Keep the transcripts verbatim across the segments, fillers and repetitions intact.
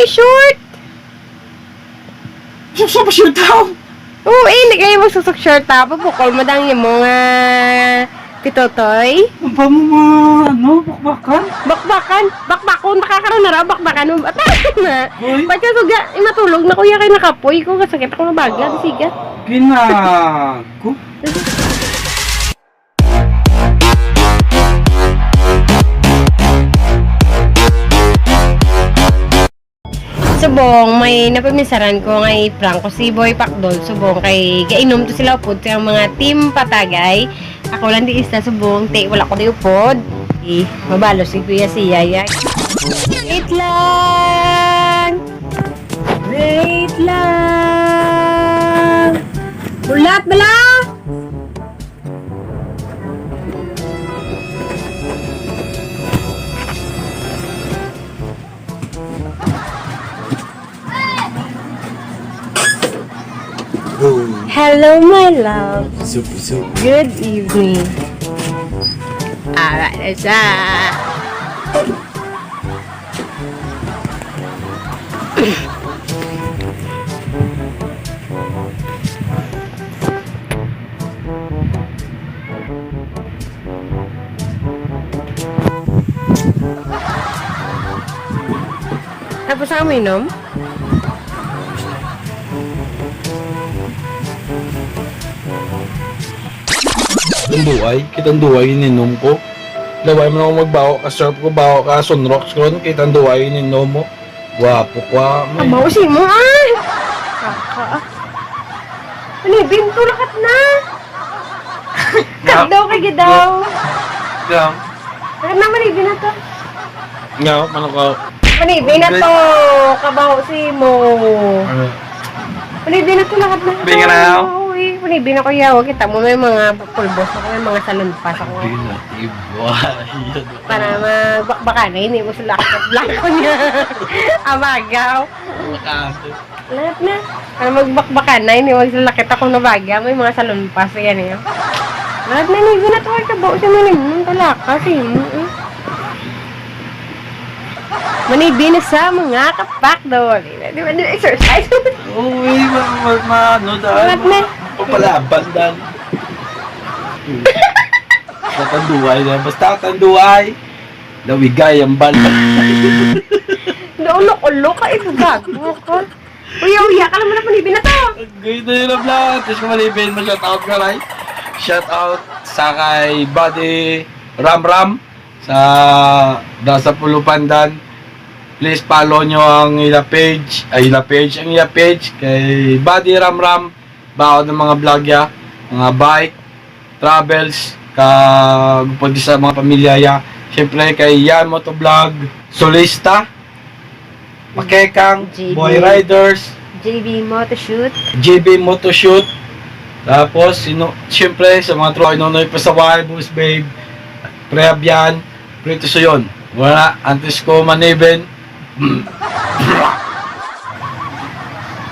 Short! Suksok pa short daw! Oo, eh, hindi kayo magsusok short, ha? Pabukol mo dang imo nga pitotoy. Ang pa mo mga, ano, bakbakan? Bakbakan? Bakbakon, nakakaroon na raw, bakbakan mo. Ata na. Hoy. Ba't ka suga? Imatulog na, kuya, kay nakapoy ko, kasakit ako ng baga, siga. Ginago. Subong, may napaminsaran ko nga i-prank ko si Boy Pacdol. Subong, kay gainom to sila upod sa mga Team Patagay. Ako lang di isa, subong, te, wala ko di upod. Eh, mabalos si Kuya siya, ya. Wait lang! Wait lang! Bulat bala! Hello, my love. Sup, sup. Good evening. Ara na siya. Tapos ang uminom? Ang duway, kitang duway ininom ko. Laway man ako magbaho ka surf ko, baho ka sunrocks ko, kitang duway ininom mo. Gwapo ko, ah, may. Amo, si mo, ah! Kaka, ah. Ano, binto lakat na! Nga. Kagdaw ka, gidaw. Nga. Lakat na, manibi na to. Nga, mano ka? Manibi na to. Kabaho si mo. Ano? Manibi na to, lakat na. Binga na, ah. Uy, manibi na ko, yawa. Kita mo, may mga pulbos ako, may mga salon pa sa ko. Hindi na, iba. Para magbakbakan na, hindi mo sila blanco niya. Abagaw. Lahat na. Para magbakbakan na, hindi mo sila kita kung nabaga. May mga salon pa sa yan eh. Lahat na, hindi na to ay kabaw sa manim. Ang talaka, si mo eh. Manibi na sa mga kapakdo. Di ba, di ba, exercise? Oo, eh, ma-, ma-, ma-, ano, dahil. Lahat na. Papalaban, dahil. Sa tanduay na. Basta tanduay. Lawigay ang bal. Naulok-ulok ka, ito gago ka. Uya-uya ka naman na panibin na to. Gay na yun ang vlog. Tapos kung malibin mo, shout out ka, right? Shout out sa kay Buddy Ram Ram sa Dasa Pulupandan. Please follow nyo ang ila page, ay ila page, ang ila page kay Buddy Ram Ram. Baon ng mga vlog ya, mga bike, travels, kag pwede sa mga pamilya ya. Siyempre kay Yan Motovlog, Solista, Pakekang, J B. Boy Riders, J B Motoshoot. J B Motoshoot. Tapos, sino, siyempre, sa mga tropa, Nonoy Pasaway, Boss Babe, Pre Abian, Pre Tusuyon. Wala, antes ko maniben,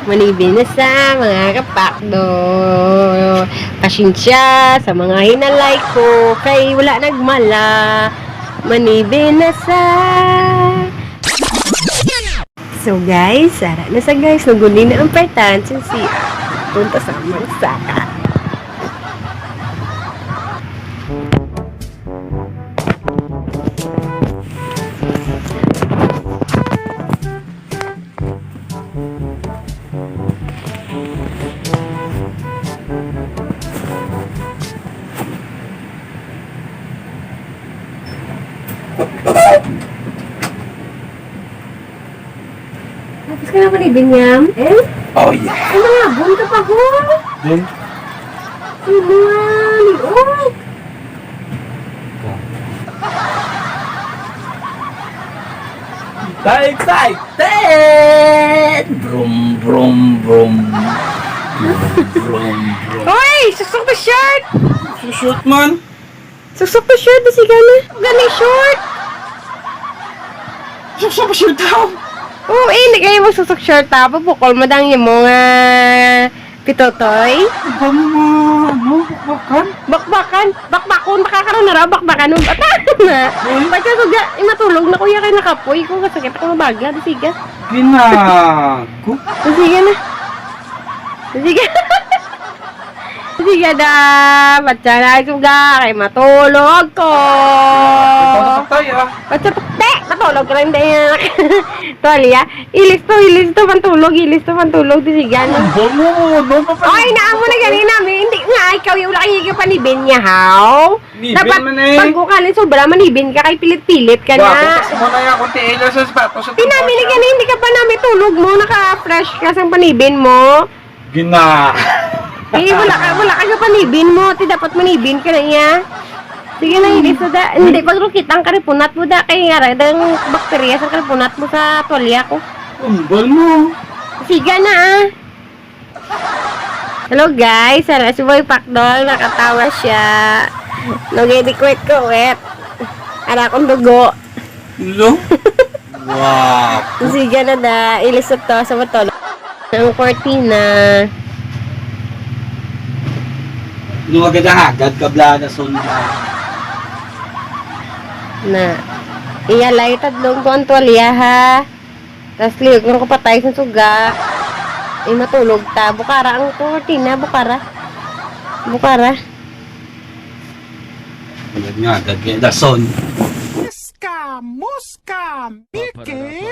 Manibi na sa mga kapakdo. Pasensya sa mga hinalay ko kay wala nagmala. Manibi na sa. So guys, ara na sa guys, naguli na ang partan sa C R. Punta sa magsaka. Tapos ka na pala, Binyam? Eh? Oh, yeah. Ay, mga bun ka pa, ho? Din? Ay, mga liog. Tayo excited! Brum, brum, brum. Brum, brum, brum. Hoy! Susok na short! Sushoot man! Susok na short, basi ka na. Gani short! Susok na short daw! Oo, eh, hindi kayo magsusok short, ha? Pabukol mo dang imo nga Pitotoy? Ba mo mga, ano, bakbakan? Bakbakan? Bakbakon? Baka karon na raw, bakbakan mo. Bata na. Pagka suga, imatulog na kuya kay nakapoy ko. Kasakit ako mabaga. Disiga. Ginago. Disiga na. Disiga. Disiga na. Patsa na suga. Kay matulog ko. Ito na patay ah. Patsa pagte. Matulog ka lang din. Tuwalya. Ilis to, ilis to, pantulog, ilis to, pantulog, disigan. Ba mo, no? Mapapag- Ay, naamo na gani namin. Hindi nga, ikaw yung wala kayo panibin niya, haw? Nibin Dapat man eh. Pag ko kanin sobra, manibin ka kay pilit-pilit ka Wako, na. tas mo na yung akong tiil sa sapatos sa Tinami ni gani, hindi ka pa namin tulog mo, naka-fresh ka sang panibin mo. Gina. Eh, wala ka, wala ka sa panibin mo. Ti dapat manibin ka na niya. Sige na, hindi sa da. Hindi ko rin kita ang karipunat mo da. Kaya nga, dang bakterya sa karipunat mo sa tuwalya ko. Umbal mo. Siga na ah. Hello guys, sana si Boy Pakdol, nakatawa siya. Nag-edit ko wet. Ara akong dugo. Lo? Wow. Siga na da, ilis na to sa motor. Ang cortina. Nung agad-agad, kabla na sunod. Na. Iyalay tadlong ko ang tuwalya ha. Tas liyog lang ko patay sa suga. Ay matulog ta. Bukara ang cortina, bukara. Bukara. Agad nga, agad nga, dason. Muska, muska, Mickey.